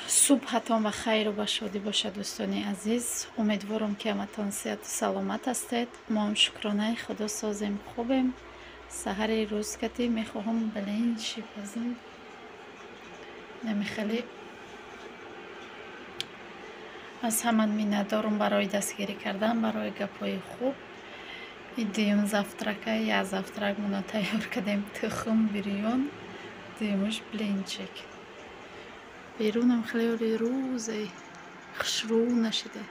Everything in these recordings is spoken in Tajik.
Субҳатон ба хайру ба шодӣ бошад, дӯстони азиз. Умедворам, ки ҳаматон сиҳату саломат ҳастед. Мо ҳам, шукронаи Худо, созем, хубем. Саҳари рӯз кати мехоҳам блинчик пазам. Намехеле аз ҳамат миннатдорум барои дастгирӣ кардан, барои гапҳои хуб. Дуюм завтрака, як завтрак мона тайёр кардем: тухм, бирён, дуюмаш блинчик. Берунам хеле рӯзе хушрӯ нашида.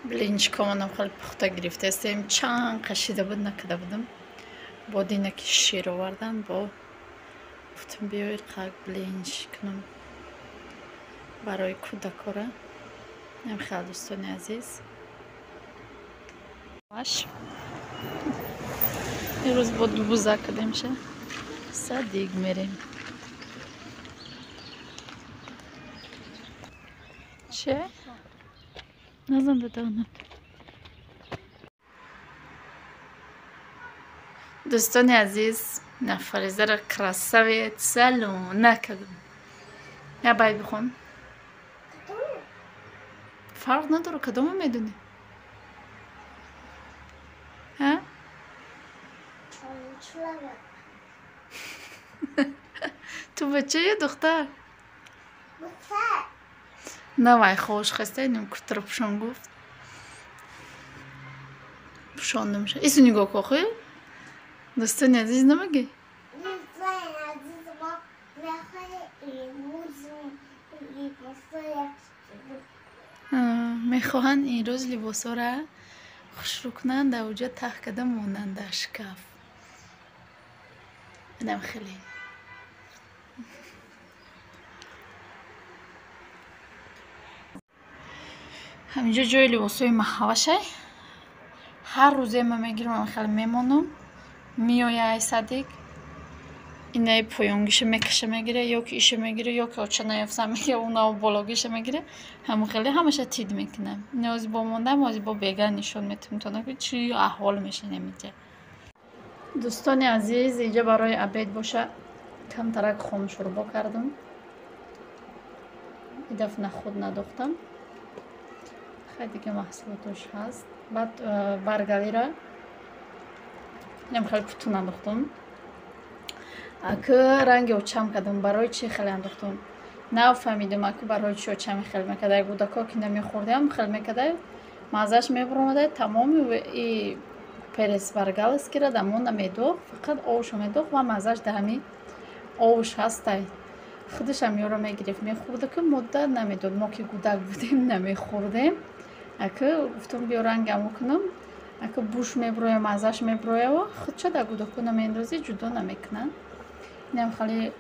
Блинчикомонам хеле пухта гирифтаистем. Чанд қашида буд, накарда будам. Бо дина ки шир овардан, бо гуфтам, биёед, қак блинчик кунам барои кӯдакора. Хел, дӯстони азиз, имрӯз бо дубуза кардемша, садик мерем. Че назан даданат. Дӯстони азиз, нафаризара красавица накардам. Я бай бихон, фарқ надора, кадома медонӣ? Ҳа, ту бача ё духтар? Навай хош хаста, инам куртаро пӯшон гуфт, пӯшондамша. Ису нигоҳ ку охи, дӯстони азиз, намагӣ? Мехоҳанд ин рӯз либосҳоро хушрӯ кунанд, дар оҷа таҳ карда монанд дар шкаф. Инам хеле ҳаминҷо ҷои либосҳои маҳавашай. Ҳар рӯзе ма мегирам, хеле мемонам. Меоя ай садик, инаи поёнгиша мекаша, мегира, ё ки иша мегира, ё ки оча наёфтам, мега, унав бологиша мегира. Ҳамон хеле ҳамаша тид мекунам. Ин ози бо мондам, ози бо бега нишон метавонам то наки чӣ аҳвол мешинем инҷа. Дӯстони азиз, инҷа барои обед боша камтарак хомшӯрбо кардам. И дафъ нахуд надохтам. Хай, дига маҳсулотош ҳаст. Баъд баргалира инам хеле кутун андохтам, аки ранги очам кардам. Барои чӣ хеле андохтам, нафаҳмидам, аки барои чӣ очами хеле мекарда. Кӯдако ки намехӯрдиам, хеле мекарда, маззааш мебаромада. Тамоми и перец баргалскира дамон намедохт, фақат овшо медохт ва маззааш дар ҳами овш ҳастай. Худашам ёро мегирифт, мехӯрда, ки муддат намедод. Мо ки кӯдак будем, намехӯрдем. Аки гуфтам, биё, рангаму кунам, аки буш меброя, маззааш меброява. Худша дар кӯдако намеандозӣ, ҷудо намекунанд. Инам хеле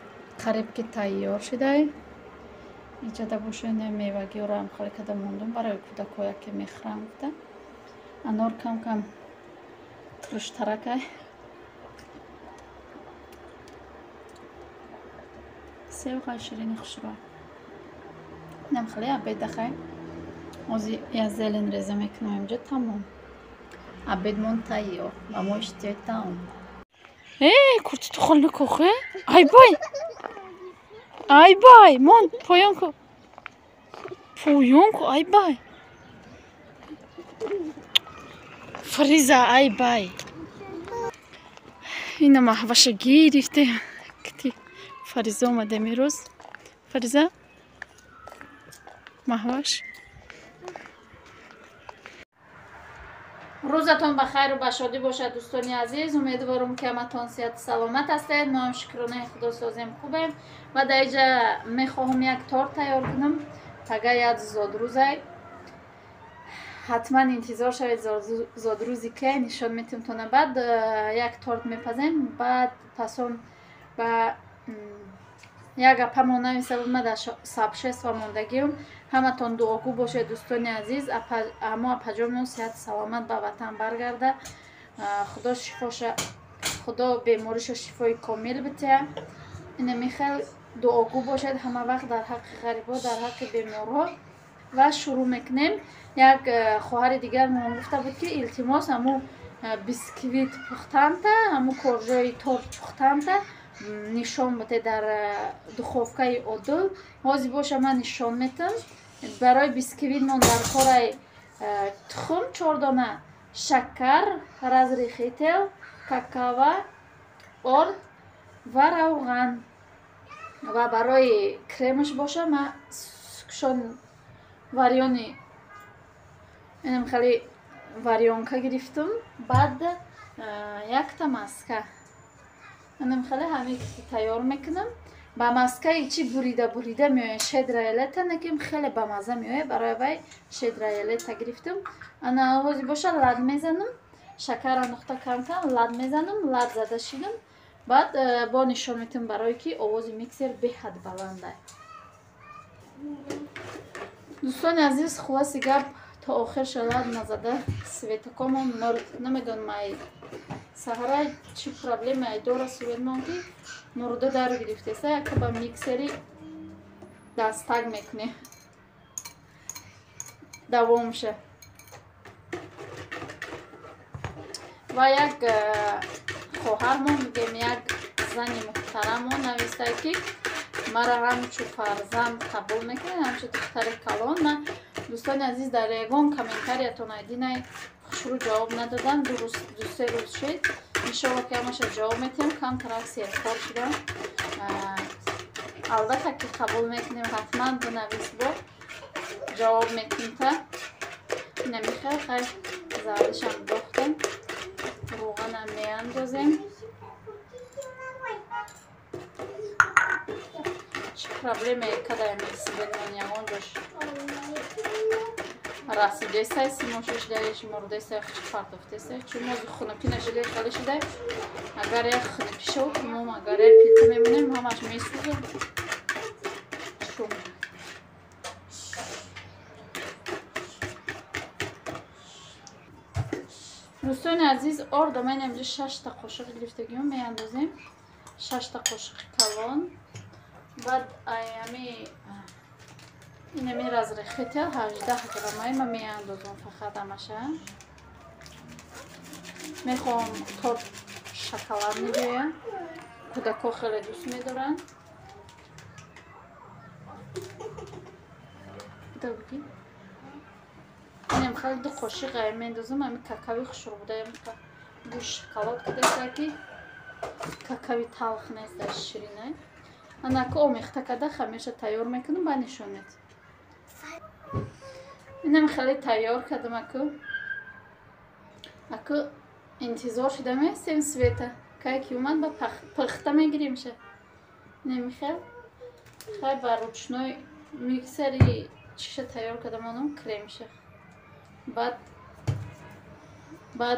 қариб ки тайёр шидай. Иҷода боша, ина мевагиёро хеле када мондум барои кӯдакҳое ки мехӯрам гуфта. Анор кам кам туруштаракай, сев хай ширини хушрӯ. Инам хеле обедахай. Ози я зелень реза мекунам инҷо, тамом, обедмон тайёр ба мо иштиёи таом. Э, курти ту хол накохе. Ай бай, ай бай, мон, поён ку, поён ку. Ай бай, Фариза, ай бай. Ина маҳваша гирифтем, кити Фариза омадем имрӯз. Фариза, маҳваш. Рӯзатон ба хайру ба шодӣ бошад, дӯстони азиз. Умедворам, ки ҳаматон сиҳату саломат ҳастед. Мо ҳам, шукронаи Худо, созем, хубем. Ва дар инҷа мехоҳам як торт тайёр кунам. Пага як зодрӯзай, ҳатман интизор шавед, зодрӯзи кай нишон метиҳам тона. Баъд як торт мепазем. Баъд пасон ба як апамон нависа буд, ма дар сообщество мондагиам. Ҳаматон дуогӯ бошед, дӯстони азиз. Амо апаҷонмон сиҳату саломат ба ватан баргарда. Худо шифоша, Худо бемориша шифои комил бития. Ина михел дуогӯ бошед ҳама вақт дар ҳаққи ғарибо, дар ҳаққи беморҳо. Ва шурӯъ мекунем. Як хоҳари дигар мон гуфта буд, ки илтимос, ҳаму бисквит пухтанта, ҳаму коржои торт пухтанта. нишон бите дар духовкаи одил. Ҳозир боша ман нишон метам. Барои бисквитмон дар кораи тухм 4 дона, шакар, разрыхлитель, какао, орд ва равған. Ва барои кремаш боша ман шон варёни инам хеле варёнка гирифтам. Баъд якта маска. Инам хеле ҳамин тайёр мекунам. Ба маскаи чи бурида бурида меояд щедрая лето, наким хеле бамаза меояд. Барои вай щедрая лето гирифтам. Ана ҳозир боша лад мезанам, шакара нуқта кам-кам лад мезанам, лад зада шидам. Баъд бо нишон метам, барое ки овози миксер беҳад баланда. Дӯстони азиз, хулоси гап то охир шалад назада светакомон мурд. Намедонам ай саҳарай чӣ проблема ай дора светмон ки мурда дар гирифтеса, яка ба миксери дастак мекунем. Давомша. Ва як хоҳармон мегем, як зани муҳтарамон нависта ки мара ҳамчун фарзанд қабул мекунед, ҳамчун духтари калон. Ман дӯстони азиз дар ягон комментариятон айдинай хушрӯ ҷавоб надодам. Ду-се рӯз шуд. Иншоалло ки ҳамаша ҷавоб метиҳам. Камтарак серкор шудам. Албатта ки қабул мекунем, ҳатман бинавис, бо ҷавоб метиҳем та. Намехай хай зардишам дохтем, равғанам меандозем. Чӣ проблеме кадаем сибедмон ягон ҷош расидесай, симошишдаеш мурдесай, чӣ партофтесай. Чун мози хунукӣ нашидай хеле шидай. Агар як хунукӣ шуд, мо агар як плита мемонем, ҳамаш месӯзад. Шум. Дӯстони азиз, ордо ман инҷа 6 та қошиқ гирифтагиам меандозем. 6 та қошиқи калон. Баъд ами инами разрыхлитель 18 граммаи ма меандозам фақат ҳамаша. Мехоҳам торт шоколад мегӯям. Кӯдакҳо хеле дӯст медоранд. Инам хеле 2 қошиқ меандозам. Ами какаои хушрӯ будаям бу шоколад кадеса ки какаои талх нест, ширинай. Анаку омехта карда хамирша тайёр мекунам, ба нишон медиҳам. Инам хеле тайёр кардам аку. Аку интизор шуда меистем света. Кай ки омад ба пухта мегиримша. Намехел. Хай ба ручной миксери чиша тайёр кардам, онам кремша. Баъд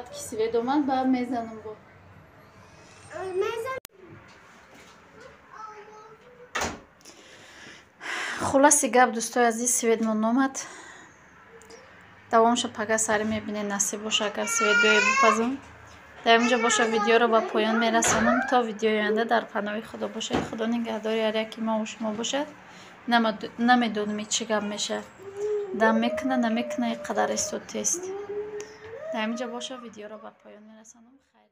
ки свет омад, ба мезанам бо. Хулоси гап дӯстои азиз, светмон омад. Давомша пага сари мебинед, насиб боша агар свет биёяд бипазам. Дар инҷо боша видеоро ба поён мерасонам. То видеои оянда дар паноҳи Худо бошед. Худо нигаҳдори ҳар яки мо ва шумо бошад. Намедонем чӣ гап мешавад. Дам мекуна, намекуна, ин қадар истод тест. Дар инҷо боша видеоро ба поён мерасонам. Хайр.